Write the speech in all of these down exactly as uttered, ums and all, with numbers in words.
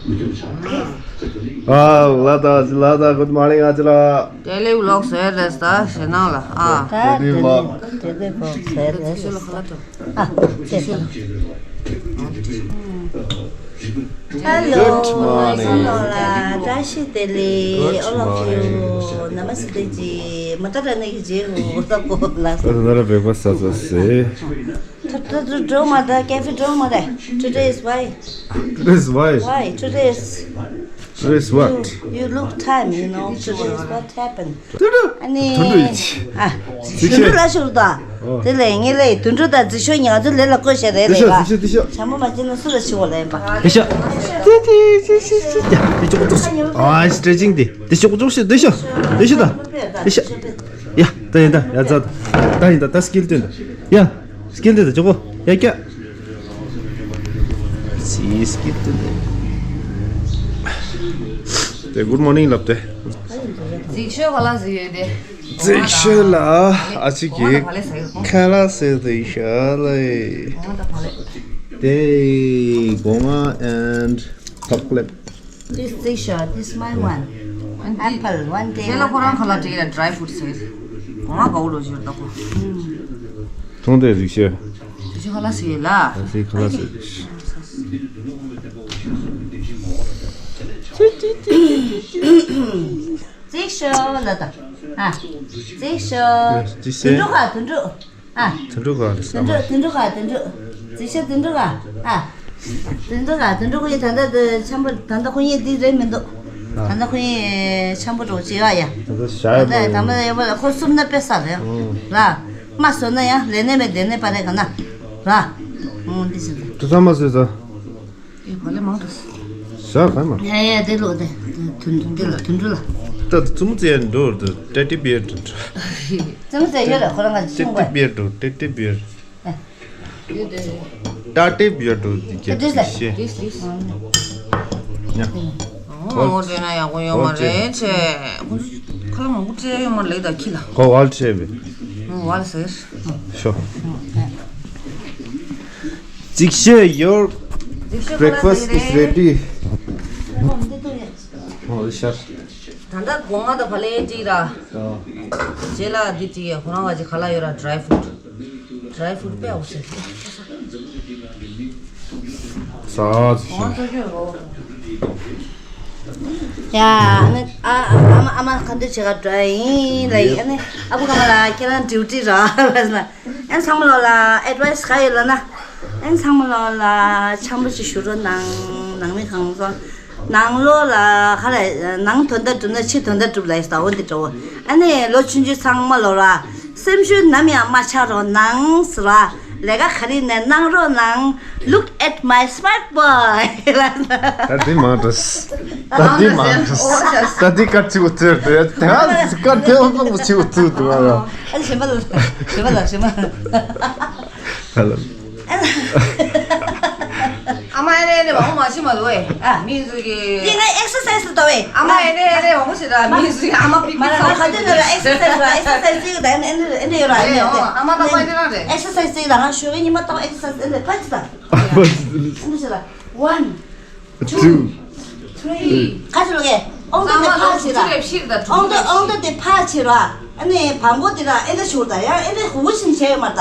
ཨ་ལ་ད་ལ་ད། Good morning ཨ་ཅེ་ལགས། Daily vlog ཟེར་རེད་ད་ཞེ་ནང་ལ་ཨ། Daily vlog. Daily vlog ཟེར་རེད། ཨ། Hello. Good morning. བཀྲ་ཤིས་བདེ་ལེགས། Good morning. All of you. Namaste ji. མ་ད་ར་ནི་གི་ཇེ་ཧུ་ད་གོ་ལ། ད་ད་ར་བེག་ཕ་སི་ས་ས་སེ། ད་ད་ད་འགྲོ་མ་ད་ཀེ་ཧྥེ་འགྲོ་མ་ད། Today is why? Today is why? Why? Today is Today is what? You, you look time, you know. Today is what happened. དུད་འགྲོ། ཨ་ནི། དུད་འགྲོ་ཡིན། ཨ། དུད་འགྲོ་ལ་ཤོར་ད། ཨོ། དེ་ལས་ངེད་ལས་དུད་འགྲོ་དང་རྫི་ཤོ་ཉག་ཚོ་ལས་ལ་བཀོད་བཞག་རེད་དེ་ལས་ཤོ་ལ། དེ་ཤོ་དེ་ཤོ། བྱ་མོ་མ་བྱིན་ན་སུ་ལ་ཤི་བ་ལ་ཡིན་པ། དེ་ཤོ། དེ་དེ་དེ་དེ་དེ་དེ་ཅོག་ཅོག་ཤོ། ཨ་སི་ཊེ་ཅིང་དེ་དེ་ཤོ་ཅོག་ཤོ་དེ་ཤོ། དེ་ཤོ་ད། དེ་ཤོ། ཡ་ད་ཡིན་ད་ཡ་ཛ་ད་ད་ཡིན་ད་ད་སི་ཀིལ་སྟོན་ད་ཡ། སི་ཀིལ་དེ་ད་ཅོག་གོ་ཡ་ཀྱ། སི་སི་ཀིལ་དེ་ད། དེ་གུད་མོར་ནིང་ལབ་དེ། རྫིག་ཤོས་ག་ལ་ཟིག་ཡོད་དེ། རྫིག་ཤོས་ལ་ཨ་ཅིག་གི་ཁ་ལག་ཟེར་དེ་ཤ་ལེ། དེ་སྒོ་ང་and chocolate. This Zixia, this my one. Apple, one day. ཁྱེད་ལ་ཁོ་རང་ཁ་ལག་སྤྲད་ཡ་dry fruit ཟེར། སྒོ་ང་གའུ་ལོ་ཞོར་ད་ཁོ། ཐོང་དེ་རྫིག་ཤོས། རྫིག་ཤོས་ཁ་ལག་ཟེར་ཡོད་ལ། ཨ་ཅིག་ཁ་ལག་ཟེར། རྫིག་ཤོས་ལ་ད། ཨ། རྫིག་ཤོས། དུད་འགྲོ་ག་དུད་འགྲོ། ཨ། དུད་འགྲོ་ག་ལ་ས་དུད་འགྲོ་དུད་འགྲོ་ག་དུད་འགྲོ། རྫིག་ཤོས་དུད་འགྲོ་ག་ཨ། དུད་འགྲོ་ག་དུད་འགྲོ་ཁོ་ཡི་ད་ལྟ་དུ་འཆམ་པོ་ད་ལྟ་ཁོ་ཡི་འདི་རེད་མི་འདུག་ད་ལྟ་ཁོ་ཡི་འཆམ་པོ་འགྲོ་བྱེད་ཡ་ཡ། ད་ལྟ་ཞྭ་ཡོད་པ་ད་ལྟ་ཡོད་པ་ལ་ཁོ་སུབ་ན་དཔེ་ས་རེད། ར། མ་བཟོ་ན་ཡང་ལས་ནས་མེད་དེ་ནས་པ་རེད་ག་ན། ར། འོང་འདི་ཟེར། དུ་ས་མ་བཟོས་ས། ཨེ་བ་ལེ་མང་དྲགས། ཞག་གང་མ། ཡ་ཡ་དེ་ལོ་དེ་དུ་འདི་ལ་དུ་འགྲོ་ལ། ད་དུ་ཙུམ་ཙེ་འགྲོ་དུ་ཏེ་ཏི་བེར་དུ་འགྲོ། ཙུམ་ཙེ་ཡོད་ལ་ཁོ་རང་ང་ཏེ་ཏི་བེར་དུ་ཏེ་ཏི་བེར། ཏ་ཏི་བེར་དུ་དི་ཀེ་ཏི་ཤེ། ཡ། ཨོ་དེ་ན་ཡག་པོ་ཡོད་མ་རེད་ཆེ། ཁ་ལ་མང་པོ་སྤྲད་ཡོད་མ་ལེགས་ད་ཁྱི་ལ། ཁོ་ཝལ་ཆེ་བེ། ཝལ་ཟེར། ཤོ། Zixia, your breakfast is ready. ཨོ་ཤར། ད་ལྟ་སྒོ་ང་དང་བ་ལེ་ཅིག་ར། རྗེས་ལ་འདི་ཅིག་ཡ་ཁོ་རང་བ་ཅིག་ག་ལ་ཡོད་ར་dry fruit. Dry fruit དཔེ་འོ་ཟེར། ས་ཅིག་ཤར། ཡ་ཨ་ནི་ཨ་ཨ་མ་ཨ་མ་ག་འདྲ་བྱེད་ག་འགྲོ་ཡིན་ལ་ཡིན། ཨ་ནི་ཨ་ཁུ་ཁ་མ་ལ་ཁྱེད་རང་ཌིའུ་ཊི་ར་ལ་ཟེར་ན། ཨན་ཚང་མ་ལོ་ལ་ཨེ་ཌི་ཝའི་སི་ག་ཡོད་ལ་ན། ཨན་ཚང་མ་ལོ་ལ་འཆམ་པོ་ཞིག་ཞུ་རོགས་གནང་། ནང་མི་གང་ཚང་ནང་ལོ་ལ་ག་ལ་ནང་དོན་དག་སྒྲུབ་ན་ཕྱི་དོན་དག་སྒྲུབ་ལ་ཡིན་ས་འོ་འདི་འདྲ་བོ། ཨ་ནི་ལོ་ཆུང་ཆུང་ཚང་མ་ལོ་ལ་སེམས་ཤུགས་ནམ་ཡང་མ་ཆག་རོགས་གནང་ཟེར་བ། ལས་ཀ་ག་རེ་ནས་གནང་རོགས་གནང་། Look at my smart boy. ད་འདི་མང་དྲགས། ད་འདི་མང་དྲགས། ད་འདི་སྐར་གཅིག་པོ་ཚོད་དེ་ད་སྐར་དེ་ཨོ་ཙམ་པོ་གཅིག་པོ་ཚོད་དུ་མ་ར། ཨ་ཞེ་མ་ལ་ཞེ་མ་ལ་ཞེ་མ། ཧ་ལམ། ཨ་མ་ཨེ་རེ་ཨེ་རེ་མང་པོ་མ་ཤི་མ་རུ་ཨེ། ཨ་མི་ཟུ་གི། དེ་ང་ཨེག་སར་སའི་སི་ལ་ལྟ་བས། ཨ་མ་ཨེ་རེ་ཨེ་རེ་མང་པོ་ཤི་ར་མི་ཟུ་གི་ཨ་མ་པིག་པིག་ས་ཁ་དེ་ནི་ཨེག་སར་སའི་སི་ར་ཨེག་སར་སའི་སི་ཅིག་ད་ཨེ་རེ་ཨེ་རེ་ཡོད་ར་ཨེ་རེ། ཨ་མ་ད་པ་དེ་ར་རེད། ཨེག་སར་སའི་སི་ཅིག་ད་ང་ཞོགས་པའི་ཉི་མ་ཏོག་ཨེག་སར་སའི་སི་ཨེ་རེ་ཕ་ཅི་ད། ཨེ་རེ་ཤི་ར། One, two, three. ཁ་ཅི་ལོ་གེ། ཨོང་ཏོ་དེ་ཕ་ཅི་ར། ཨོང་ཏོ་ཨོང་ཏོ་དེ་ཕ་ཅི་ར། ཨ་ནི་བང་གོ་དེ་ར་ཨེ་འདྲ་ཤོར་ད་ཡང་ཨེ་འདྲ་ཧུ་ཤིན་བྱས་ཡོད་མ་རེད་ད།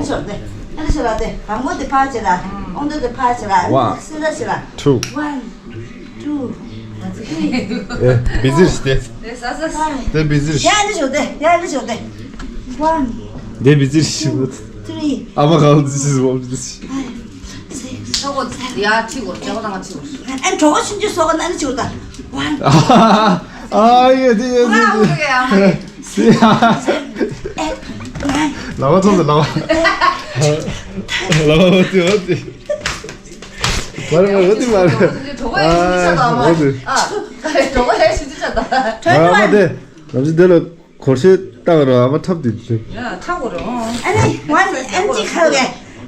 ཨེ་ཤོར་དེ་ཨེ་འདྲ་ཤོར་ར་དེ་བང་གོ་དེ་ཕ་ཅི་ར། ཨོང་ཏོ་དེ་ཕ་ཅི་ར། ཨ་ནི་སི་ར་ཅི་ར། Two. One, two, three. ཨེ་བི་ཟིར་ཤི་དེ། དེ་བི་ཟིར་ཤི། ཡང་ཨེ་འདྲ་ཤོར་དེ་ཡང་ཨེ་འདྲ་ཤོར་དེ། One, དེ་བི་ཟིར་ཤི། Three. ཨ་མ་གང་དུ་ཤི་བོ་དུ་ཤི། Five, six, seven. ཡ་ཁྲི་གོ་ཁྲི་གོ་དང་ཁྲི་གོ། ཨན་གྲོགས་ཆུང་ཆུང་སོགས་ན་ཨན་ཆུང་དང་། One. ཨ་ཡེ་དེ་ཡེ་དེ་དེ། Eight, nine. ལ་བ་ཚོ་ལ་བ། ལ་བ་འོ་དེ་འོ་དེ། མ་རེད་མ་རེད་འོ་དེ་མ་རེད། གྲོགས་ཡེ་ཆུང་ཆུང་ཆགས་དང་མ། ཨ་གྲོགས་ཡེ་ཆུང་ཆུང་ཆགས་དང་། ཨ་མ་དེ་ནམ་ཞིག་དེ་ལ། གོར་ཤེས་བཏང་རོགས་ཨ་མ་ཐབས་དེ་ཚོ། ཡ་ཁྲ་གོ་རོ། ཨ་ནི་ཝན་ཨན་ཅི་ཁ་ལ་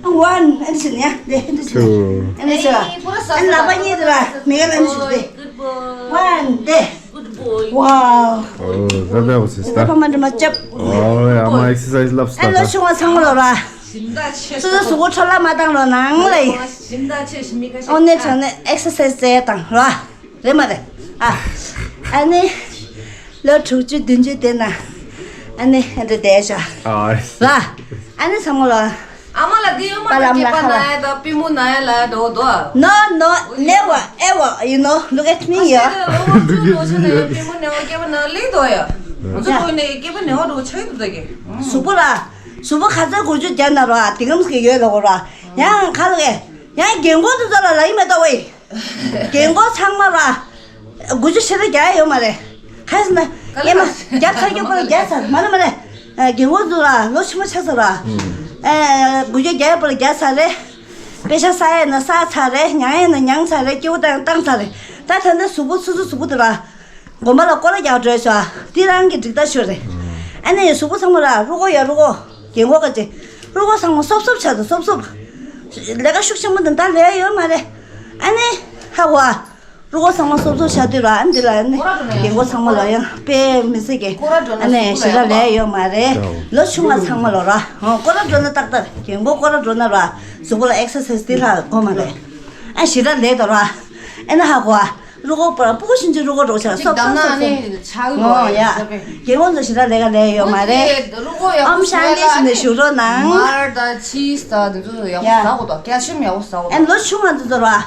ཝན་ཨན་ཅི་ནི་ཡ་དེ་ཨན་ཅི་ནི་ཨན་ཅི་ཨན་ལ་པ་ཉེ་དེ་ར་མི་ག་ལ་ཨན་ཅི་དེ་ཝན་དེ། ཝའོ། ཨོ་ད་ད་འོ་ཟེར་ད། ཨ་མ་འདྲ་མ་ཅབ། ཨོ་ཨ་མ་ཨེག་སར་སའི་སི་ལབ་སྟ། ཨན་ལོ་ཆུང་བ་ཚང་མ་ལོ་ར། སོ་སོ་གཟུགས་པོ་འཕྲོ་བརླག་མ་བཏང་རོགས་གནང་ལེ། ཨོ་ནེ་ཚོ་ནི་ཨེག་སར་སའི་ཛ་བྱས་དང་རོ། རེད་མ་རེད། ཨ། ཨ་ནི། ལོ་དྲུག་ཅུ་བདུན་ཅུ་དེ་ན། ཨ་ནི་ཨ་འདྲ་བསྡད་བཞག་ཨ། ར། ཨ་ནི་ཚང་མ་ལ། ཨ་མ་ལ་དེ་ཡོད་མ་རེད། སྐེད་པ་ན་ཡ་དང་པུས་མོ་ན་ཡ་ལ་འགྲོ་འདུག No, no, never, ever, you know, look at me, yeah. པུས་མོ་ན་ཡ་སྐེད་པ་ན་ལེགས་འདུག་ཡ། ང་ཚོ་བོད་ནས་སྐེད་པ་ན་ཡ་འགྲོ་ཆགས་འདུག་ད་གི་གཟུགས་པོ་ལ། གཟུགས་པོ་ཁ་ཚ་དགུ་བཅུ་བརྒྱབ་ན་ར་དེ་གམ་ཟིག་ཡོད་ལ་གོ་ར། ཡང་ཁ་ལོ་གེ། ཡང་རྒན་གོག་དེ་ཚོ་ལ་ལ་ཡིན་མེད་ད་ཝེ། རྒན་གོག་ཚང་མ་ར། དགུ་བཅུ་ཞེ་དྲག་རྒྱག་ཡོད་མ་རེད། ག་རེ་ཟེར་ན། ཨེ་མ། རྒྱབ་ཚར་རྒྱབ་པར་རྒྱག་ཚར་མ་རེད་མ་རེད། རྒན་གོག་ཚོ་ལ་ལོ་ཆུང་མ་ཆགས་ཚར་ར། ཨེ། དགུ་བཅུ་རྒྱག་ཡོད་པར་རྒྱག་ཚར་རེད། དཔེ་ཆ་ས་ཡས་ན་ས་ཚར་རེད། མྱང་ཡས་ན་མྱང་ཚར་རེད། སྐྱིད་པོ་བཏང་བཏང་ཚར་རེད། ད་ད་ལྟ་གཟུགས་པོ་སོ་སོ་གཟུགས་པོ་དེ་ར། དགོན་པ་ལ་སྐོར་ར་རྒྱག་འགྲོ་ཤག་དེ་རང་གི་འགྲིག་ད་ཤོད་རེད། ཨ་ནི་གཟུགས་པོ་ཚང་མ་ར་རུ་ཀོ་ཡ་རུ་ཀོ། རྒན་གོག་ག་ཅེ། རུ་ཀོ་ཚང་མ་སོབ་སོབ་ཆགས་འདུག་སོབ་སོབ། ལས་ཀ་ཤུགས་ཆེན་པོ་འདི་འདྲ་ལས་ཡོད་མ་རེད། ཨ་ནི། ཧ་གོ་ཨ། རུ་ཀོ་ཚང་མ་སོབ་སོབ་ཆགས་དུས་ར་ཨ་ནི་འདི་ལ་ཨ་ནི། རྒན་གོག་ཚང་མ་ལ་ཡང་དཔེ་མི་སྲིད་ཀི། ཨ་ནི་ཞེ་དྲག་ལས་ཡོད་མ་རེད། ལོ་ཆུང་བ་ཚང་མ་ལ་ར། ཧོ་སྐོར་ར་འགྲོ་ན་ཏག་ཏག་རྒན་གོག་སྐོར་ར་འགྲོ་ན་ར། གཟུགས་པོ་ལ་ཨེག་སར་སའི་ཛ་དེ་ལྷག་དགོས་མ་རེད། ཨ་ཞེ་དྲག་ལས་དོ་ར། ཨ་ནི་ཧ་གོ་ཨ། རུ་ཀོ་པ་སྤུ་གུ་ཤིན་ཅི་རུ་ཀོ་འགྲོ་ཆགས་སོབ་སོབ་སོབ་སོབ། ཨོ་ཡ། རྒན་གོག་ཚོ་ཞེ་དྲག་ལས་ཀ་ལས་ཡོད་མ་རེད། ཨོམ་ཤཱན་ཏི་ཞེས་ནས་ཞུ་རོགས་གནང་། མར་དང་ཆིས་དང་དེ་ཚོ་ཡག་པོ་ཡ། ཟ་དགོས་དང་ཀལ་ཤི་ཡམ་ཡག་པོ་ཟ་དགོས་ཨ་དང་། ལོ་ཆུང་བ་ཚོ་ཚོར་བ།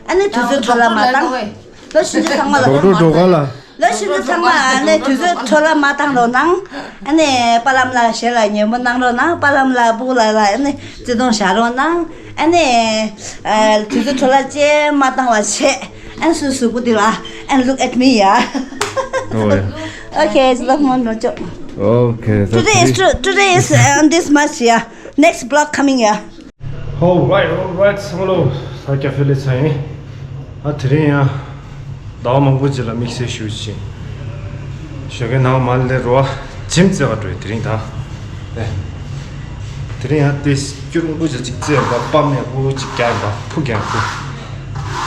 ཨ་ནི་དུས་ཚོད་འཕྲོ་བརླག་མ་བཏང་། ལོ་ཤིན་ཅི་ཚང་མ་ལ། ཌོག་ཊར་འགྲོ་ག་ལ། ལོ་ཤིན་ཅི་ཚང་མ་ཨ་ནི་དུས་ཚོད་འཕྲོ་བརླག་མ་བཏང་རོགས་གནང་། ཨ་ནི་པ་ལམ་ལ་ཞལ་ལ་ཉན་པོ་གནང་རོགས་གནང་། པ་ལམ་ལ་སྤུ་གུ་ལ་ལ་ཨ་ནི་བརྩེ་དུང་བཞག་རོགས་གནང་། ཨ་ནི། ཨ། དུས་ཚོད་འཕྲོ་བརླག་ཅེས་མ་བཏང་བ་བྱེད། ཨ་ནི་སུ་གཟུགས་པོ་འདི་ལ། And look at me, yeah. Oh, yeah. Okay, it's a lot more no joke. Okay, that's Today is great. Too, today is uh, on this much, yeah. Next vlog coming, yeah. All right, all right, ཚང་མ་ལོ། ད་ཀ་ཧྥེ་ལ་ཚར་ཡིན། ཨ་དེ་རིང་ཡང་ཟླ་བ་མང་པོ་རྗེས་ལ་དམིགས་བསལ་ཞུ་ཅིང་། ཞོགས་ཀས་ནངས་མ་ལེ་རོ་ཨ་ཇིམ་རྩེ་བ་འགྲོ་ཡི་དེ་རིང་ད། ཨེ། དེ་རིང་ཡང་ཏེ་སྐྱུར་མོ་ཅིག་རྩེ་ཡང་པ་པམ་ཡང་པོ་ཅིག་རྒྱག་ཡང་པ་ཕུ་རྒྱག་ཡང་པོ།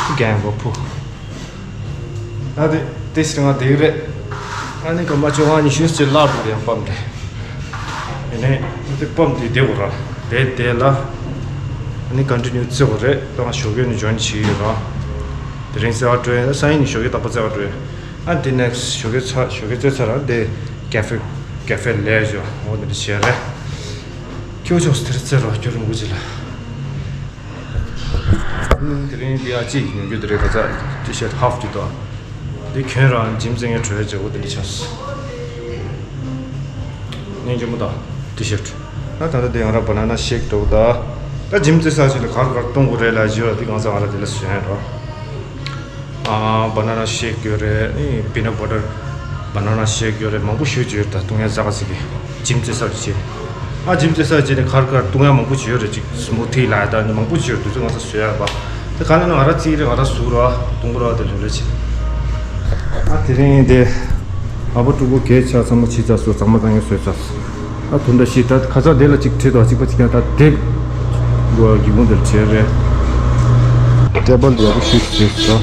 ཕུ་རྒྱག་ཡང་པ་ཕུ། ད་དེ་ཏེ་སི་ང་དེ་རེད། ཨ་ནི་སྐར་མ་བཅོ་ལྔ་ཉི་ཤུ་ཅིག་ལྷག་འགྲོ་ཡང་པམ་རེད། ཡིན་ནའི་དེ་པམ་དེ་བདེ་བོ་ར། དེ་དེ་ལ། ཨ་ནི་ཀོན་ཊི་ནིའུ་རྩེ་བོ་རེད། ད་ང་ཞོགས་ཀས་ནས་ཇོན་བྱེད་ཡོད་ར། དེ་རིང་རྩེ་བ་འགྲོ་ཡིན། སང་ཉིན་ནས་ཞོགས་ཀས་རྟག་པར་རྩེ་བ་འགྲོ་ཡིན། ཨ་དེ་ནེག་སི་ཊི་ཞོགས་ཀས་ཚ་ཞོགས་ཀས་རྩེ་ཚར་ར་དེ་ཀ་ཧྥེ་ཀ་ཧྥེ་ལས་བྱོ་འོ་དེ་འདྲ་བྱས་རེད། ཁྱོད་ཕྱོགས་སུ་དེར་རྩེ་རོགས་སྐྱོར་རིན་པོ་ཆེ་ལ། དེ་རིང་འདི་ཨ་ཅེ་ཡི་ཉོ་རྒྱུ་དེ་རེད། ཁ་ཚ་ཊི་ཤར་ཊི་ཧབ་ཅིག་དང་། འདི་གྱོན་རང་ཇིམ་རྩེ་མཁན་བྲོས་བྱས་འོ་དེ་འདྲ་ཆགས་སོང་། སྙིང་རྗེ་མོ་དང་ཊི་ཤར་ཊི། ཨ་ད་ལྟ་དེ་ང་རང་བ་ན་ན་ཤེག་འདྲ་བོ་ད། ད་ཇིམ་རྩེ་ས་ཞིག་ལ་གར་གར་གཏོང་དགོས་རེད་ལབ་བྱས་ར་དེ་གང་ཟག་ང་རང་དེ་ལ་བཟོས་ཡིན་ར། ཨ་བ་ན་ན་ཤེག་ཡོད་རེད། ཨེ་པི་ནཊ་བ་ཊར་བ་ན་ན་ཤེག་ཡོད་རེད། མང་པོ་ཞེ་པོ་ཅིག་ཡོད་རེད། ད་བཏུང་ཡ་ཟ་ག་ཟིག་གི་ཇིམ་རྩེ་ས་ཅིག་ཨ་ཇིམ་རྩེ་ས་ཅིག་ནས་གར་གར་བཏུང་ཡ་མང་པོ་ཅིག་ཡོད་རེད། ཅིག་སི་མུ་ཐི་ལ་ཡ་ད་ནི་མང་པོ་ཅིག་ཡོད་རེད། དེ་ཚོ་ང་ཚོ་བཟོས་ཡ་རེད་པ། དེ་ག་ལ་ན་ང་རང་རྩེ་རེད། ང་རང་ཟུག་ར་བཏུང་ར་དེ་ལོ་ལོ་ཅིག་ཨ་དེ་རིང་དེ་ཨ་ཕོ་ཕྲུ་གུ་གས་ཆགས་ཚང་མ་ཕྱི་ཚ་སོ་ཚང་མ་བཏང་ཡ་བཟོས་ཚར། ཨ་དུང་ད་ཤི་ད་ཁ་ཚ་དེ་ལ་གཅིག་ཁྲིད་དོ། གཅིག་པ་གཅིག་ཀྱང་ད་དེབ་འགོ་སྒེའུ་ཁུང་དེར་བྱས་རེད། ཊེ་བལ་དེ་ཡག་པོ་ཞིག་བཟོས་སོ།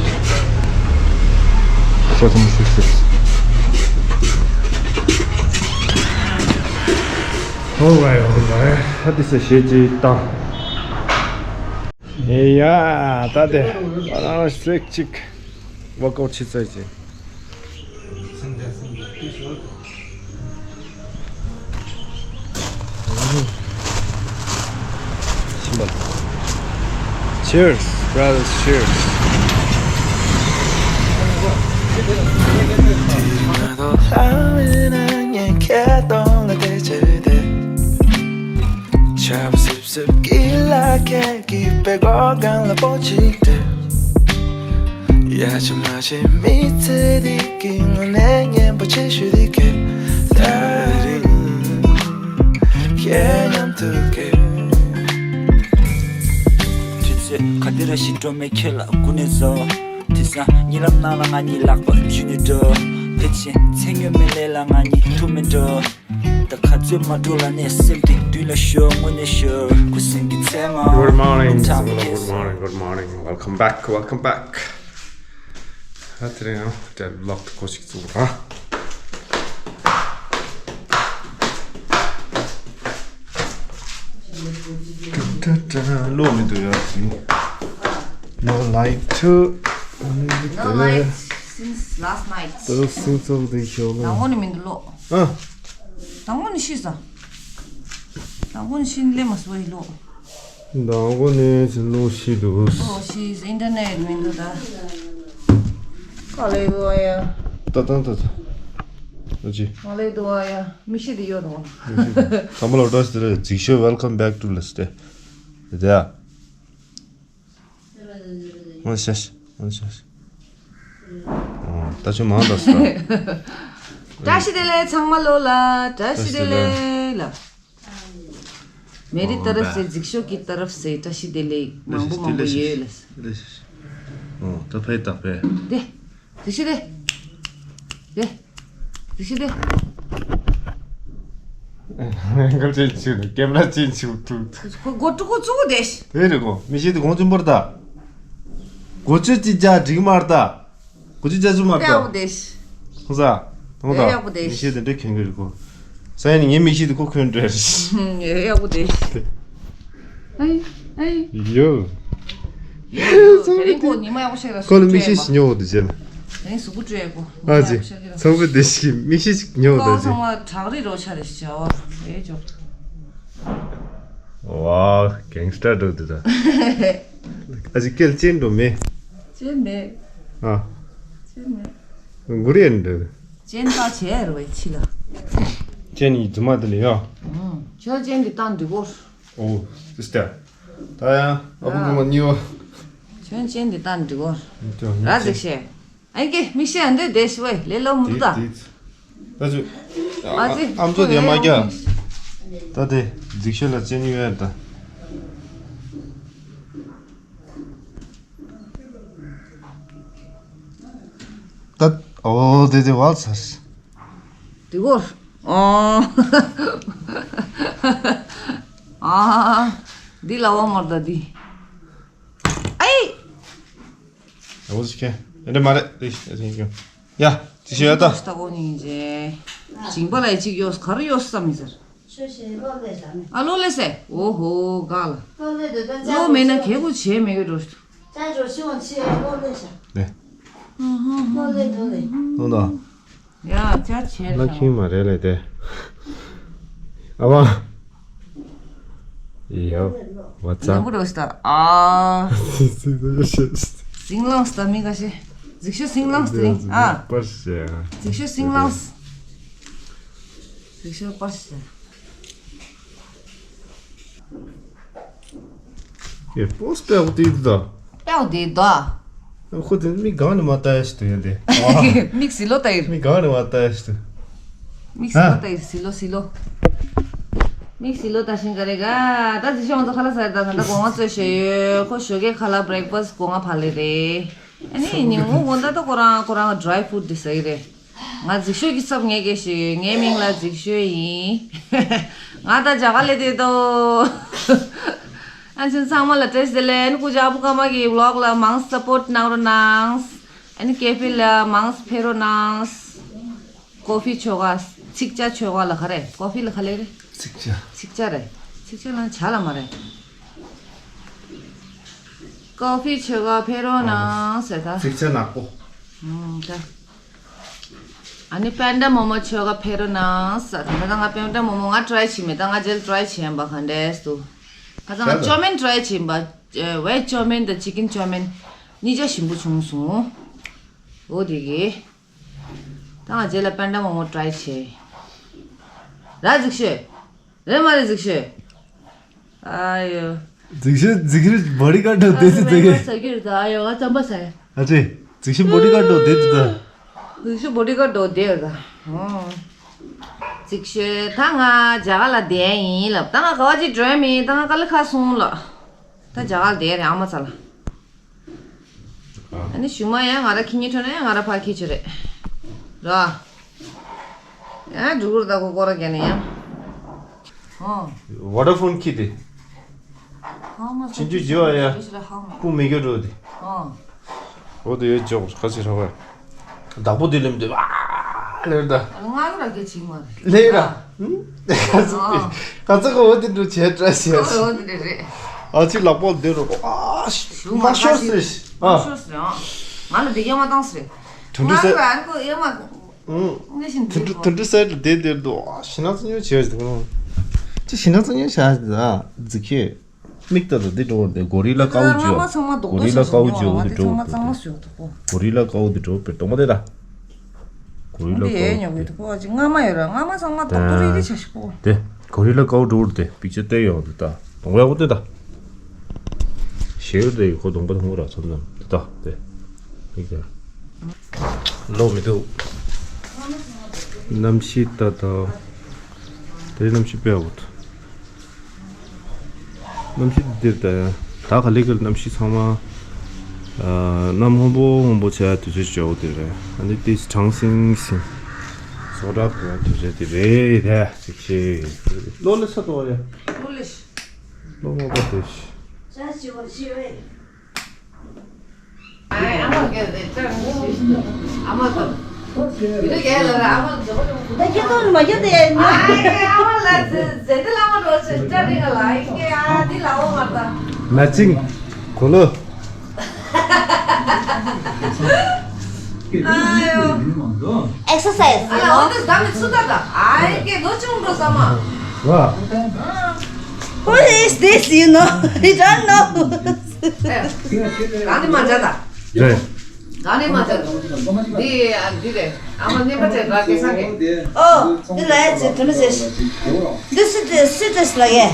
ཤ་ཚ་མོ་ཞིག་བཟོས་སོ། ཨོ་རའི་ཊི་ཨོ་རའི་ཊི། ཨ་དེ་ས་ཞེ་ཅིག་བཏང་། ཨེ་ཡ་ད་དེ་ང་རང་སེག་ཅིག་ཝོག་ཨའུཊ་བྱེད་ཚར་ཅིག Cheers, brothers, cheers. ཡ་ཆུ་མ་ཤེས་མི་ཚེ་འདི་གི་ངོ་ནས་སྙན་པོ་ཆེ་ཤོས་འདི་གས་ད་རེད། ཁྱེད་མཉམ་དུ་གས། དུས་ཚོད་ག་དེ་ར་ཞིག་འགྲོ་མེད་ཁྱོད་ལ་སྐུ་ནས་བཟོ། དེང་སང་གཉིད་ལམ་ནང་ལ་ང་གཉིས་ལག་པ་འཇུས་ནས་འགྲོ། ཕལ་ཆེར་མཚན་ཡོད་མེད་ལས་ལ་ང་གཉིས་ཐུག་མེད་འགྲོ། ད་ག་ཚོད་མ་འགྲོ་ལ་ནས་སེམས་དེ་མདུན་ལ་ཤོར་སྔོན་ནས་ཤོར་ཁུ་སིམ་གྱི་མཚན་མ། Good morning, Good morning, Good morning. Welcome back, welcome back. ཨ་དེ་རིང་ཡང་དེ་ལོག་ཏུ་ཁོ་ཞིག་བཙུགས་ར། ལོ་མི་འདུག་ཡ། No light. No light since last night. ད་སུ་ཚོགས་དེ་ཤོག་ལ། དང་པོ་ནས་མི་འདུག་ལོ། ཨ། དང་པོ་ནས་ཤི་ས། དང་པོ་ནས་ཤི་ལེ་མ་སོ་ཡི་ལོ། དང་པོ་ནས་ལོ་ཤི་འདུག་ལོ་ཤི་ཨིན་ཊར་ནེཊ་མི་འདུག་ད། ག་ལེ་འདུག་ཨ་ཡ། ད་ད་ད་ད། ཨ་ཅི། ག་ལེ་འདུག་ཨ་ཡ། མི་ཤི་དེ་ཡོད་དང་། ཚང་མ་ལ་བཀྲ་ཤིས་བདེ་ལེགས། ཚིག་ཤོད། Welcome back to Let's Stay. དེ་དེ་ཨ། ཨོ་ཤ་ཤ། ཨོ་ཤ་ཤ། ཨོ་ད་ཆུ་མང་དྲགས་སོང་། བཀྲ་ཤིས་བདེ་ལེགས་ཚང་མ་ལོ་ལ། བཀྲ་ཤིས་བདེ་ལེགས་ལ། मेरी तरफ से जिक्शो की तरफ से བཀྲ་ཤིས་བདེ་ལེགས་མང་པོ་མང་པོ་ཡོད་ལ། ཨོ་ད་ཕེ་ད་ཕེ། དེ། དེ་ཤི་དེ། དེ། དེ་ཤི་དེ། ཨེང་གལ་ཅན་ཆུ་ནི་ཀེམ་ར་ཅན་ཆུ་ཐུག་ཁོ་སྒོ་ཀྲུ་ཀོ་ཙུ་གུ་དེ་ཤི། དེ་རེད་གོ། མི་ཤི་དེ་གོང་ཆུན་པར་ད། གོ་ཆུ་ཅི་ཅ་འགྲིག་མར་ད། གོ་ཆུ་ཅ་ཆུ་མར་ད། ཡག་པོ་དེ་ཤི། ཁོ་ས། དང་ད། ཡག་པོ་དེ་མི་ཤི་ཤི་དེ་འདྲ་ཁྱོད་གི་རེད་གོ། ས་ཡ་ནི་ངའི་མི་ཤི་དེ་ཁོ་ཁྱོད་འདྲ་རེད། ཡག་པོ་དེ་ཤི། ཨེ། ཨེ། ཡོ། དེ་རིང་ཁོ་ཉི་མ་ཡག་པོ་ཞིག་ར་ཁོ་ལ་མི་ཤི་ཞིག་ཉོ་འོ་དེ་རྗེས་ལ། དེ་རིང་གཟུགས་པོ་བཀྲུས་ཡག་པོ་ཉི་ཨ་མ་ཅི། ཡག་པོ་ཞིག་ར། ཚང་མ་དེ་ཞིག་མི་ཤི་ཞིག་ཉོ་འོ་ཁོ་དེ་ཚང་རྗེས། མ་བྲག་རི་རོ་ཆ་རེ་ཞིག་བྱ་བ་ཨེ་ཅོག་ཝའོ། གེང་སི་ཊར་འགྲོ་འདུག་ད། ཨ་ཅི་སྐད་ཅན་འགྲོ་མེད། ཅན་མེད། ཨ། ཅན་མེད། གུ་རེ་འགྲོ། ཅན་ད་བྱས་རོ་ཕྱི་ལ། ཅན་ཡི་རྫུན་མ་དེ་ལ་ཡོ། ཁྱོད་ཅན་འདི་བཏང་འདི་གོ། ཨོ། སིས་ཊར། ད་ཡང་ཨ་བུ་ཨ། གོ་མ་གཉིས་པ། ཁྱོད་ཅན་འདི་བཏང་འདི་གོ། ཅོ་ར་ཅན་ཟིག་ཤེས། ཨ་ཀེ་མི་ཤེས་ཨ་འདི་བསྡད་ཤི་བས་ལེ་ལོ་མུ་ད། དེ་དེ། ད་ཅུ། ཨ་ཙི། ཨམ་ཅོག་དེ་མ་རྒྱག་ད་དེ་ཟིག་ཤེས་ལ་ཅན་ཡོད་ད། ད། ཨོ་དེ་དེ་ཝལ་ཚར། དེ་གོ། ཨོ། ཨ། འདི་ལ་བ་མར་ད་འདི། ཨེ། ཨོ་ཟིག་ཁེ། ཨེ་འདྲ་མ་རེད། དེ་ཤེས་ཡ། ཡ། དེ་ཤེས་ཡ་ད། ད་གོ་ནི་ཇེ། ཇིང་པ་ལ་ཡི་གཅིག་ཡོད་ག་རེ་ཡོད་བསམ་མི་ཟེར། ཤོ་ཤེ་ལོ་ལེ་ཟ་ནི། ཨ་ལོ་ལེ་སེ། ཨོ་ཧོ་ག་ལ། ལོ་ལེ་དུ་ད་ལོ་མེད་ན་གལ་པོ་བྱེད་མེད་གི་འགྲོ། ཅ་ཇོ་ཤི་ཝང་ཆི་ལོ་ལེ་ཤ། ལེ། ལོ་ལེ་ལོ་ལེ། ལོ་ད། ཡ་ཅ་ཆེ་ལ་ཤ། ཁྱིམ་མ་རེད་ལེ་དེ། ཨ་བ། ཡ། What's up? ལེན་པོ་རོ་སྟ། ཨ། སིང་ལང་སྟ་མི་ག་ཤེ། ཟིག་ཤོ་སིང་ལང་སྟ་རིང་ཨ། པར་ཤེ། ཟིག་ཤོ་སིང་ལང་། ཟིག་ཤོ་པར་ཤེ། ཡེ་པོ་སི་པེའོ་དེ་དུ་ད། པེའོ་དེ་དུ་ད། ཁོ་དེ་མི་གང་ནས་མ་ལྟ་ཡ་ཞིག་ཏུ་ཡོད་དེ། མིག་སི་ལོ་ལྟ་ཡིར། མི་གང་ནས་མ་ལྟ་ཡ་ཞིག་ཏུ། མིག་སི་ལོ་ལྟ་ཡིར་སི་ལོ་སི་ལོ། མིག་སི་ལོ་ལྟ་བཞིན་ག་རེ་ག་ད་ཟི་ཤོང་ཚོ་ཁ་ལ་ཟ་ད་ད་ད་གོང་བ་ཚོས་ཤེ་ཡོད་ཁོ་ཞོགས་ཀས་ཁ་ལ་བྷི་རེག་ཕ་སི་གོང་བ་ཕ་ལེ་རེད། ཨ་ནི་ཉིན་མོ་དགོང་དག་ད་ཁོ་རང་ཁོ་རང་ཌ་རའི་ཕུ་རུཊ་དེ་ཟ་ཡི་རེད། ང་ཟིག་ཤོས་ཀྱི་ཚབ་ངས་སྐད་ཞུ་ཡོད། ངའི་མིང་ལ་ཟིག་ཤོས་ཡིན། ང་ད་རྒྱ་གར་ལ་བསྡད་དོ། ཨ་ཅེ་ཚང་མ་ལ་བཀྲ་ཤིས་བདེ་ལེགས། ཨ་ནི་སྐུ་ཞབས་ཨ་བུ་ཀརྨ་གི་ཝི་ལོག་ལ་མང་སྤོརྚ་གནང་རོགས་གནང་། ཨ་ནི་ཀེ་ཕེ་ལ་མང་ཕེབས་རོགས་གནང་། ཀོ་ཕི་ཆོ་ག་ཚིག་ཇ་ཆོ་ག་ལ་ག་རེ། ཀོ་ཕི་ལ་ག་ལེ་རེ། ཚིག་ཇ། ཚིག་ཇ་རེད། ཚིག་ཇ་ལ་ཇ་ལ་མ་རེད། ཀོ་ཕི་ཆོ་ག་ཕེབས་རོགས་གནང་ཟེར་ད། ཚིག་ཇ་ནག་པོ། ཨུམ་ད། ཨ་ནི་པན་ཌ་མོ་མོ་ཆོ་ག་ཕེབས་རོགས་གནང་ཟེར་ད། ད་ང་པན་ཌ་མོ་མོ་ང་ཊི་རའི་བྱེད་མེད། ད་ང་རྗེས་ལ་ཊི་རའི་བྱེད་ཡིན་པ་ག་འདྲས་འདུག་ད་ང་ཅོ་མིན་ཊི་རའི་བྱེད་ཡིན་པ། ཝེཇ་ཅོ་མིན་དང་ཅི་ཀིན་ཅོ་མིན་གཉིས་ཆ་ཞིམ་པོ་བྱུང་སོང་། འོ་དེ་གི། ད་ང་རྗེས་ལ་པན་ཌ་མོ་མོ་ཊི་རའི་བྱེད། ར་ཟིག་ཤོས། རེད་མ་རེད་ཟིག་ཤོས། ཨ་ཡོ། ཟིག་ཤོས་ཟིག་ཤོས་བོ་ཌི་ག་ཌི་འདྲ་བསྡད་ཟིག་ཟེར་གི། ཟ་རྒྱུ་རེད་ད། ཨ་ཡོ་ང་རྩམ་པ་ཟ་ཡ། ཨ་ཅེ། ཟིག་ཤོས་བོ་ཌི་ག་ཌི་འདྲ་བསྡད་འདུག་ད། ཟིག་ཤོས་བོ་ཌི་ག་ཌི་འདྲ་བསྡད་ཡོད་ད། ཨོ། ཟིག་ཤོས་ད་ང་རྒྱ་གར་ལ་བསྡད་ཡིན་ལབ། ད་ང་ག་བ་ཅིག་འགྲོ་ཡ་མིན། ད་ང་ཀ་ལི་ཁ་སོང་ལབ། ད་རྒྱ་གར་ལ་བསྡད་ཡ་རེད་ཨ་མ་ཚ་ལ། ཨ་ནི་གཞུག་མ་ཡང་ང་ར་ཁྱི་ཉིན་ཁྲོད་ན་ཡང་ང་ར་ཕར་ཁྱི་ཆུ་རེད། ར། ཡང་འགྲོ་གི་རེད་ད་ཁོ་སྐོར་ར་རྒྱག་ནས་ཡང་། ཨོ། ཝ་ཌ་ཕོན་ཁྱི་དེ། ཧང་མ་ཕྱིན་ཆུ་རྒྱུ་བ་ཡ། ཧང་མ། སྤུ་མི་རྒྱུ་འགྲོ་དེ། ཨོ། འོ་དེ་ཡོད་ཅོག་ཁ་ཆེ་ར་བ། བདག་པོ་དེ་ལེམ་དེ་ཨ་ལེར་ད། ང་གི་ར་གེ་ཆིག་མ་རེད། ལེ་ར། ཨ། ཁ་ཚ་ཁ་ཚ་ག་འོ་དེ་འགྲོ་བྱས་བཀྲ་ཤིས། ཨོ་འོ་དེ་རེད། ཨ་ཅིག་ལག་པ་བསྡད་རོགས། ཨ་ཤི་མ་ཤོར་ཟེར། ཨ་ཤོར་ཟེར། ཨ་ང་ལ་འདི་ཡ་མ་བཏང་ཟེར། དུད་འགྲོ་ཟེར། ང་ལ་ཡ་མ། ཨུང་། ངས་ཤིན་དུད་འགྲོ་དུད་འགྲོ་ཟེར་ལ་བསྡད་བསྡད་འདུག་ཨ་ཞི་ན་ཚ་ཉོ་བྱས་འདུག་ཅི་ཞི་ན་ཚ་ཉོ་བྱས་འདུག་ཨ་ཛི་ཁེ། མིག་ལྟ་དང་འདི་འགྲོ་བར་འདི་གོ་རི་ལ་དཀའ་བོ་བརྗོད། གོ་རི་ལ་དཀའ་བོ་བརྗོད་འོ་འདི་འགྲོ་བར་འདི། གོ་རི་ལ་དཀའ་བོ་འདི་འགྲོ་བར་གཏོང་མ་དེ་ད། གོ་རི་ལ་དཀའ་བོ་འདི། ང་མ་ཡོད་ར་ང་མ་ཚང་མ་རྡོག་རྡོག་རིལ་རིལ་བྱ་ཞིག་པོ། དེ་གོ་རི་ལ་དཀའ་བོ་འགྲོ་བར་འདི་པིག་ཅར་བལྟས་ཡོང་འདི་ད་གཏོང་བ་ཡག་པོ་དེ་ད། ཞེ་ཡོད་དེ་ཡོད་ཁོ་གདོང་པ་མཐོང་གི་ར་ཚོམ་ཚོམ་དེ་ད་དེ། མིག་དེ། ལོག་མི་འདུག་གནམ་གཤིས་ལྟ་དང་། དེ་གནམ་གཤིས་དཔེ་ཡག་པོ་འདུག་གནམ་གཤིས་འདིར་ད་ཡང་ད་ག་ལེ་ག་ལེ་གནམ་གཤིས་ཚང་མ་ཨ་གནམ་སྔོན་པོ་སྔོན་པོ་བྱས་དུས་ཚོད་ཅིག་འོ་དེ་རེད། ཨ་ནི་ཏིས་གྲང་སིང་སིང་སོ་འདྲ་གོ་དུས་ཚོད་དེ་རེད་དེ་ཅིག་ཤེས། ལོ་ལེ་ས་དོ་རེད། ལོ་ལེ་ཤི། ལོ་སྔོན་པོ་དེ་ཤི། ད་ཁྱེད་ཚོ་མ་ཁྱོད་དེ་ཡ་ཉོ། མེ་ཅིང་གོ་ལོ། Exercise, you know. What is this, you know? We don't know. གང་ནས་མ་བྱ་ད། རེད། གང་ནས་མ་བྱ་ད། འདི་ཨ་འདི་རེད། ཨ་མ་ནེམ་པ་ཅན་ར་གེ་སང་གེ། ཨོ། འདི་ལ་ཡ་ཅེ་དུ་ནི་ཟེར། འདི་སི་ཏྲེ་སི་ཏྲེ་སི་ལ་གེ།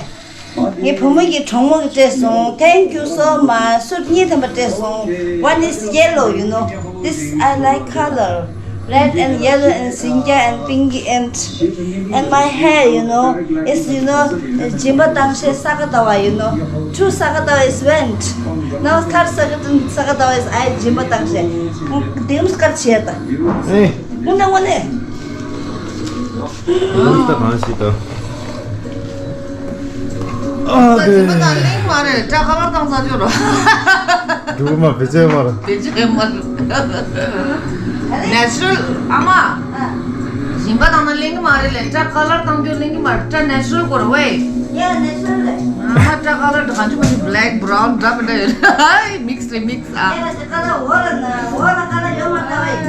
ངའི་བུ་མོ་གི་གྲོགས་མོ་གི་སྤྲད་སོང་། Thank you so much. སུ་གཉིས་ཐམ་པ་སྤྲད་སོང་། One is yellow, you know. This I like color. Red and yellow and sinja and pinky and and my hair, you know, is, you know, ཇིམ་པ་བཏང་ཤེས་ས་ག་ཟླ་བ། You know, two ས་ག་ཟླ་བ is went. Now third ས་ག་ཟླ་བ is I ཇིམ་པ་བཏང་ཤེས། དེམ་སྐར་བྱས་ད། ཨེ། དངོས་གནས་དངོས་གནས། ཨ་ད་གང་ཞིག་ད། ཨ་དེ། ད་ཇིམ་པ་དང་གླིང་མ་རེད། སྐྲ་ཁ་ལར་བཏང་ས་ཅོ་རོ། འགྲུལ་མ་བེད་སྤྱད་མ་རེད། བེད་སྤྱད་མ་རེད། Natural ཨ་མ། ཞིམ་པ་བཏང་ན་ལེན་གི་མ་རེད་ལེ། སྐྲ་ཁ་ལར་བཏང་རྒྱུ་ལེན་གི་མ་རེད། སྐྲ་natural དགོས་རེད་ཝེ། Yeah, natural རེད། ཨ་མ་སྐྲ་ཁ་ལར་དུ་གང་བྱུང་མ་ཞིག་black brown འདྲ་མི་འདྲ་ཡོད། Mix རེད། Mix ཨ། ཁ་ལར་འོ་ལ་ན་འོ་ལ་ཁ་ལར་ཡོད་མ་རེད་ཝེ།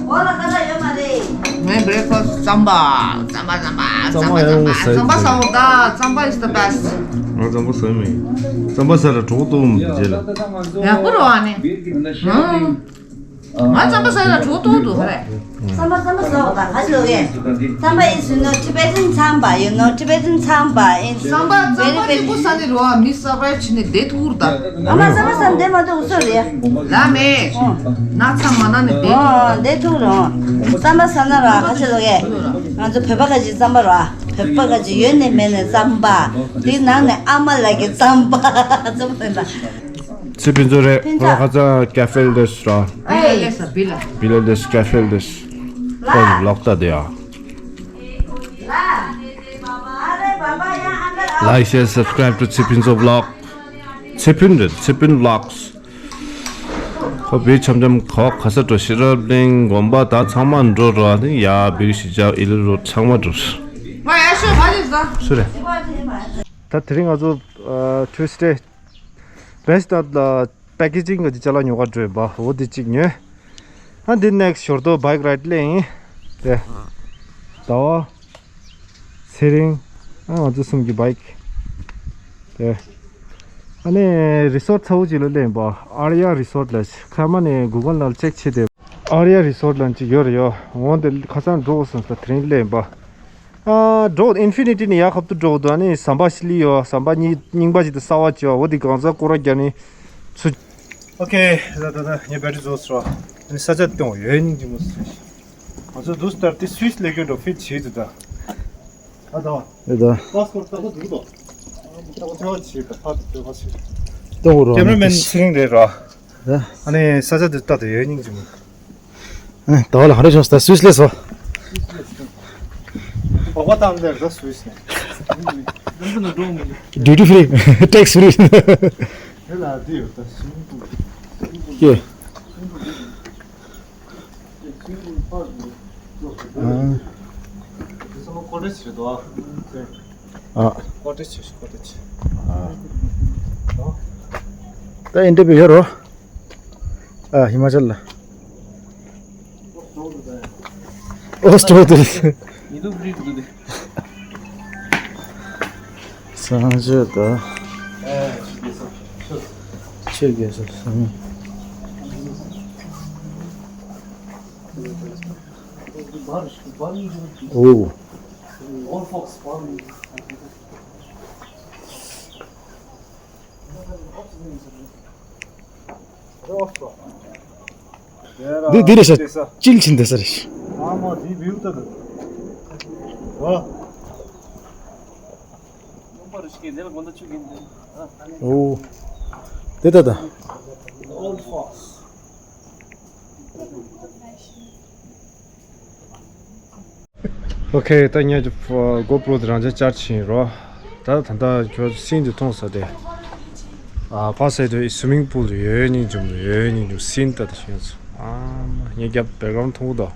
འོ་ལ་ཁ་ལར་ཡོད་མ་རེད། ངའི་breakfast རྩམ་པ། རྩམ་པ་རྩམ་པ་རྩམ་པ་རྩམ་པ། རྩམ་པ་ཟ་འོ་ད། རྩམ་པ is the best། ང་རྩམ་པ་ཟ་མེད། རྩམ་པ་ཟ་ལ་གྲོགས་གཏོང་མི་རྗེས་ལ། ཡག་པོ་རེད་ཨ་ནི། ཧུམ། ང་རྩམ་པ་ཟ་ལ་གྲོགས་གཏོང་འདུག་ཧ་རེ། རྩམ་པ་རྩམ་པ་ཟ་འོ་ད་ག་ཅི་ལོ་གས། རྩམ་པ་is, you know, Tibetan ཚམ་པ། You know, Tibetan ཚམ་པ་is རྩམ་པ་རྩམ་པ་very, very གཅིག་པོ་ཟ་ནི་རོ་མི་survive བྱེད་ནི་བསྡད་ཐུག་རུ་ད། ཨ་མ་རྩམ་པ་ཟ་ནི་བསྡད་མ་ཐུག་སུ་རེད། ལ་མེ། ན་ཚ་མ་ན་ནི་བསྡད་ཐུག་རུ། ཨོ་བསྡད་ཐུག་རུ། རྩམ་པ་ཟ་ན་ར་ག་ཅི་ལོ་གས། ང་ཚོ་བོད་པ་ག་ཅི་རྩམ་པ་ར། བོད་པ་ག་ཅི་ཡོད་ནི་མེད་ནི་རྩམ་པ། དེ་ནང་ནས་ཨ་མ་ལགས་ཀྱི་རྩམ་པ། རྩམ་པ་ལ། ཚེ་ཕུན་ཚོགས་རེད། ཕུན་ཚོགས། ཁོ་ཁ་ཚ་ཀེ་ཧྥེ་ལ་འདུག་ར། ཨེ་ལེ་ས་བི་ལ། བི་ལ་འདུག་ཀེ་ཧྥེ་ལ་འདུག་ཁོ་ལོག་ལྟ་དེ་ཡ། Like, share, subscribe to ཚེ་ཕུན་ཚོགས་vlog. ཚེ་ཕུན་རེད། ཚེ་ཕུན་vlogs. ཁོ་བི་འཆམ་འཆམ་ཁོ་ཁ་ས་འགྲོ། ཤེས་རབ་གླིང་དགོན་པ་ད་ཚང་མ་འགྲོ་ར་ནི་ཡ། བིར་ཤི་ཇའོ་ཨི་ལི་རོ་ཚང་མ་འགྲོ། ང་ཡ་ཤོད་བ་ལི་ཟ། སུ་རེད། ད་དེ་རིང་ང་ཚོ་ཨ་Tuesday བེ་སི་ཏ་ལ་པེ་ཀེ་ཇིང་གི་ཅ་ལག་ཉོ་ག་འགྲོ་ཡིན་པ། འོ་དེ་གཅིག་ཉོས། ཨ་འདི་next ཞོར་དུ་bike ride སླེབས་ཡིན། དེ་ཟླ་བ་ཚེ་རིང་ཨ་ང་ཚོ་གསུམ་གྱི་bike དེ། ཨ་ནི་resort ཚ་བོ་ཅིག་ལ་སླེབས་ཡིན་པ། Arya Resort ལ་ཁ་མ་ནས་Google ནང་check བྱས་ཏེ། Arya Resort ལ་ཅིག་ཡོད་རེད་ཡོ། འོང་དེ་ཁ་སང་འགྲོ་སོང་ས་དེ་རིང་སླེབས་ཡིན་པ། ཨ་འགྲོ་Infinity ནས་ཡར་ཁ་ཐུག་འགྲོ་འདུག་ཨ་ནི་ཟམ་པ་ཤི་ལི་ཡོད། ཟམ་པ་རྙིང་རྙིང་པ་ཅིག་དང་གསར་པ་ཅིག་ཡོད། འོ་དེ་གང་ཟག་སྐོར་ར་རྒྱག་ནི་ཚུ། Okay, ད་ད་ད་ངའི་battery རྫོགས་སོང་། ཨ་ནི་ས་ཆ་སྟོང་ཡོད་སྙིང་རྗེ་མོ་ཟེར། ང་ཚོ་འདུག་ལྟར་དེ་Swiss ལས་ཀྱི་འགྲོ་fit བྱེད་དུ་ད། ཨ་ད། ཨེ་ད། passport ལྟ་བུ་འདུག་ད། ལྟ་བུ་ཐོས་བྱེད་ད་ཕ་ཐོས་བྱེད། སྟོང་རོ། Cameraman ཚེ་རིང་རེད་ར། ཨ་ནི་ས་ཆ་དེ་ལྟ་དུ་ཡོད་སྙིང་རྗེ་མོ། ཨ་ནི་ད་བ་ལ་ཧ་རེ་ཤོག་ད་Swiss ལས་སོ། འོག་པ་བཏང་དེར་ད་Swiss ནས། Duty free, tax free. དེ་ལ་དེ་ཡོད་ད་སུ། ཀྱེ། ཨ། དེ་ཚོ་ཁོ་རེ་ཞིག་རེད་དོ། ཨ། ཀོ་ཊེཇ་ཆེ་ཤོས་ཀོ་ཊེཇ། ཨ། ད་ཨིན་ཊར་བིའུ་ཡོད་རོ། ཨ། ཧི་མ་ཅལ་ལ། ཨོ་སྟོ་དེ། ཡིན་དུ་བྲིས་འདུག་དེ། སང་ཆོས་ད། ཨ། ཆོས་རྒྱལ་ས་སང་། ཨོ། འདི་འདི་རེད་ཤག་ཅིལ་ཕྱིན་བསྡད་ས་རེད། ཨ་མ་འདི་བིའུ་ད་ད། ཨོ། དེ་ད་ད། ཨོ་ཁེ། ད་ངས་ཀྱི་གོ་པྲོ་དེ་རང་ཅག་བཅར་ཕྱིན་རོ། ད་ད་ལྟ་ཁྱོད་སིན་དེ་མཐོང་ས་དེ། ཨ། ཕ་སེ་དེ་སུ་མིང་པུལ་ཡོད་སྙིང་རྗེ་མོ། ཡོད་སྙིང་རྗེ་མོ། སིན་ད་དེ་ཤེས་སོང་། ཨ་མ་ངས་རྒྱབ་བེག་གྷ་རོན་མཐོང་གི་འདུག་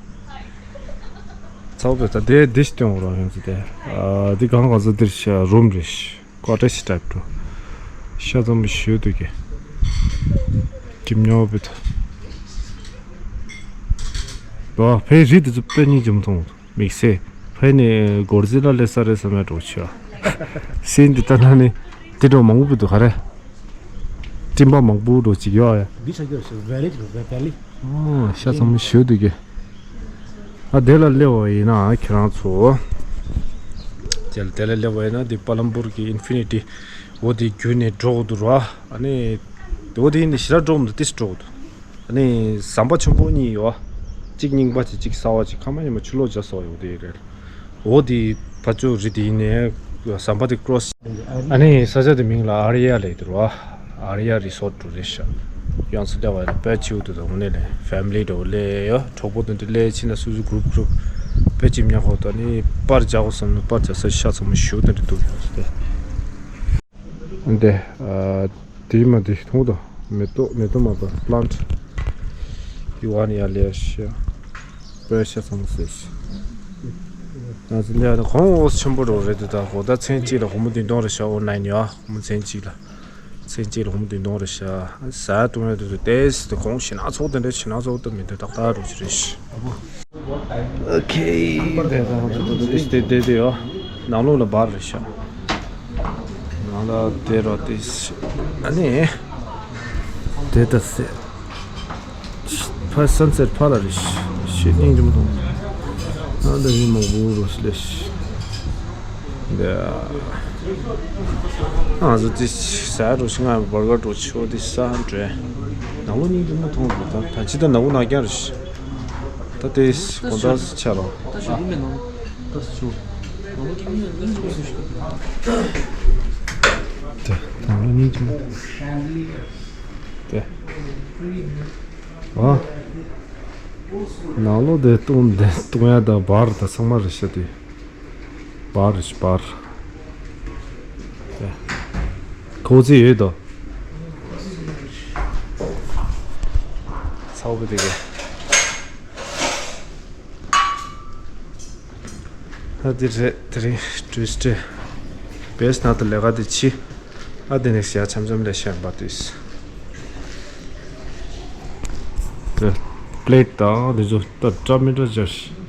ཚ་བོ་བས་ད་དེ་དེ་ཞིག་སྟོན་འོང་རོགས་ཡོང་ཚེ་དེ། ཨ། དེ་གང་ག་ཚོད་དེར་ཤ་རུམ་རེད། ཀོ་ཊེཇ་ཊའིབ་ཏུ། ཤ་ཚ་མོ་ཞེ་འདུག་གི། ཀིམ་ཉོ་བི་ཐ། བ་ཕའི་རི་དེ་ཚོ་དཔེ་སྙིང་རྗེ་མོ་མཐོང་། དམིགས་བསལ་ཕའི་ནས་གོར་ཟི་ལ་ལས་ས་རེད་བསམ་ཡ་འགྲོ་ཆོག་སིན་འདི་ལྟ་ན་ནི་དེ་འགྲོ་མང་པོ་འདུག་ག་རེ། སྤྲིན་པ་མང་པོ་འགྲོ་ཅིག་ཡོད་ཨ། འདི་ཆ་རྒྱུ་ཞིག་བེ་ལི་ཅིག་བེ་ལི། ཨོ་ཤ་ཚ་མོ་ཞེ་འདུག་གི། ཨ། དེ་ལ་སླེབས་པ་ཡིན་ན་ཁྱེད་རང་ཚོ། དེ་ལ་དེ་ལ་སླེབས་པ་ཡིན་ན་དེ་པ་ལམ་པུར་གི་ཨིན་ཕི་ནི་ཊི། འོ་དེ་བརྒྱུད་ནས་འགྲོ་དགོས་འདུག་ར། ཨ་ནི། འོ་དེ་ཡིན་ནས་ཞེ་དྲག་འགྲོ་མི་འདུག་ཏིས་འགྲོ་དགོས་འདུག་ཨ་ནི་ཟམ་པ་ཆེན་པོ་གཉིས་ཡོད། གཅིག་རྙིང་པ་བྱས་གཅིག་གསར་པ་བྱས། ཁ་མ་ཉིན་མ་ཆུ་ལོག་རྒྱག་སོགས་ཡོད་དེ་རེད། འོ་དེ་ཕ་ཅོ་རི་དེ་ཡིན་ནས་ཟམ་པ་དེ་ཀྲོ་སི། ཨ་ནི་ས་ཆ་དེ་མིང་ལ་ཨ་རི་ཡ་ལབ་འདུག་ར། ཨ་རི་ཡ་རི་སོར་ཊི་རེད་ཤག་ཡང་སུ་ལྟ་བ་ཡིན་ན་དཔེ་ཆེ་བོ་འདུག་ད་དངོས་གནས་ལས་ཕེ་མི་ལི་འདྲ་བོ་སླེབས་ཡོད། གྲོགས་པོ་དེ་འདྲ་སླེབས་ཕྱིན་ན་སོ་སོ་གུ་རུབ་གུ་རུབ་དཔེ་ཅིག་ཉག་ཧོ། ད་ནི་པར་རྒྱག་དགོས་བསམ་ན་པར་རྒྱག་ས་ཤ་ཚ་མོ་ཞེ་པོ་དེ་འདྲ་འདུག་ཡོད་དེ། འདི། ཨ། དེ་མ་དེ་མཐོང་དང་། མེ་ཏོག་མེ་ཏོག་མ་པ་པ་ལན་ཊི། ཡུ་ཝ་ནི་ཡ་ལེ་ཤ། པེ་ཤ་ཚང་སེ་ཤ། ང་ཚོ་ལས་ད་གོང་འོག་ཆེན་པོ་རོ་རེད་དེ། ད་གོ་ད་ཚན་གཅིག་ལ་སྒོར་མོ་བདུན་སྟོང་རེད་ཤག་ཨོན་ལན་ཡ་སྒོར་མོ་ཚན་གཅིག་ལ། ཚན་གཅིག་ལ་སྒོར་མོ་བདུན་སྟོང་རེད་ཤག་ཟ་བཏུང་ཡ་དེ་ཚོ་ཏེས་དེ་གོང་ཞེ་ན་ཚོགས་དེ་འདྲ་ཞེ་ན་ཚོགས་དེ་མི་འདུག་ཏག་ཏག་རོ་ཅི་རེད་ཤག་ཨོ་ཁེ། དེ་དེ་དེ་དེ་ཡོ། ནང་ལོགས་ལ་བར་རེད་ཤག་ནང་ལ་དེ་རོ་དེ། ཨ་ནི། དེ་ད་སེ། ཕ་སན་སེ་ཊི་ཕ་ལ་རེད་ཤག་སྙིང་རྗེ་མོ་མཐོང་། ཨ་འདི་མི་མང་པོ་རོ་སི་ལེ་ཤག་འདི། ང་ཚོ་དེ་ཟ་རོ་ཤག་ང་བར་གར་འགྲོ་ཆོག་དེ་ཟ་འགྲོ། ནང་ལོགས་སྙིང་རྗེ་མོ་མཐོང་འདུག་ད་ད་ཅི་ད་ནག་པོ་ནག་རྐྱང་རེད་ཤག་ད་དེ་དགོང་དག་ཆ་ལ། ད་ཞུ་གི་མེད་ནོ། ད་ཞུ། ད་ནང་ལོགས་སྙིང་རྗེ་མོ། དེ། ཨ། ནང་ལོགས་དེ་བཏུང་དེ་བཏུང་ཡ་ད་བར་ད་ཚང་མ་རེད་ཤག་དེ། བར་རེད་ཤག་བར། དེ། ཁོ་ཚོ་ཡོད་དོ། ཚ་བོ་དེ་གས། ཨ་དེ་རེད། དེ་རིང་ཊུས་ཌེ། བེས་ན་ད་ལས་ཀ་དེ་ཕྱི། ཨ་དེ་ནས་ཞག་འཆམ་འཆམ་ལས་བཤད་པ་དུས། དེ་པི་ལེ་ཊི་དང་དེ་ཚོ་ད་འདྲ་མི་འདྲ་སྦྱར་ཤག